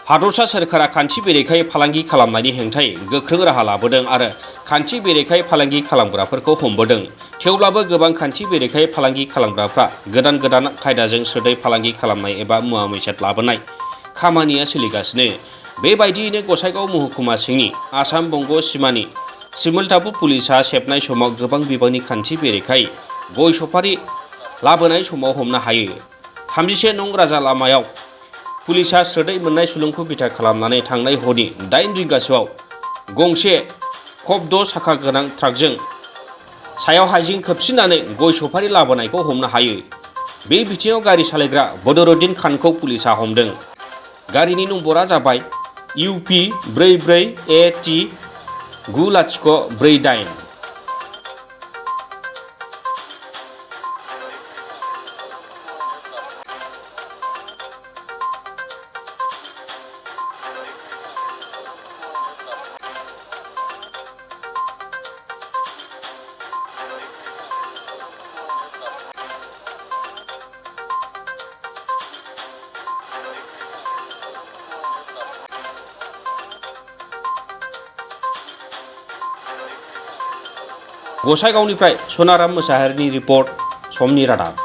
हादरसा सोरखारा खान्थि बेरेखायै फालांगि खालामनायनि हेंथायै गोख्रों राहा लाबोदों आरो खान्थि बेरेखायै फालांगि खालामग्राफोरखौ हमबोदों। थेवब्लाबो गोबां खान्थि बेरेखायै फालांगि खालामग्राफ्रा गोदान खायदाजों सोदै फालांगि खालामनाय एबा मुवा बेसाद लाबोनाय खामानिया सोलिगासिनो। बेबायदियैनो गसाइगाव महकुमा सिंनि आसाम बंग सिमानि सिमलतापुर पुलिसा सेबनाय समाव गोबां बिबांनि खान्थि बेरेखायै गय सफारि लाबोनाय समाव हमनो हायो। 31 नं राजा लामायाव पुलिसा सोदै मोननाय सुलुंखौ बिथा खालामनानै थांनाय हरनि 8 रिंगासोआव गंसे खब 6 साखा गोनां ट्राकजों सायाव हाइजें खोबसिननानै गय सफारि लाबोनायखौ हमनो हायो। बे बिथिङाव गारि सालायग्रा बदरुद्दिन खानखौ पुलिसा हमदों। गारिनि नम्बरा जाबाय UP 44AT 9048। गसाइगावनिफ्राय सनाराम मोसाहारिनि रिपर्ट, समनि रादाब।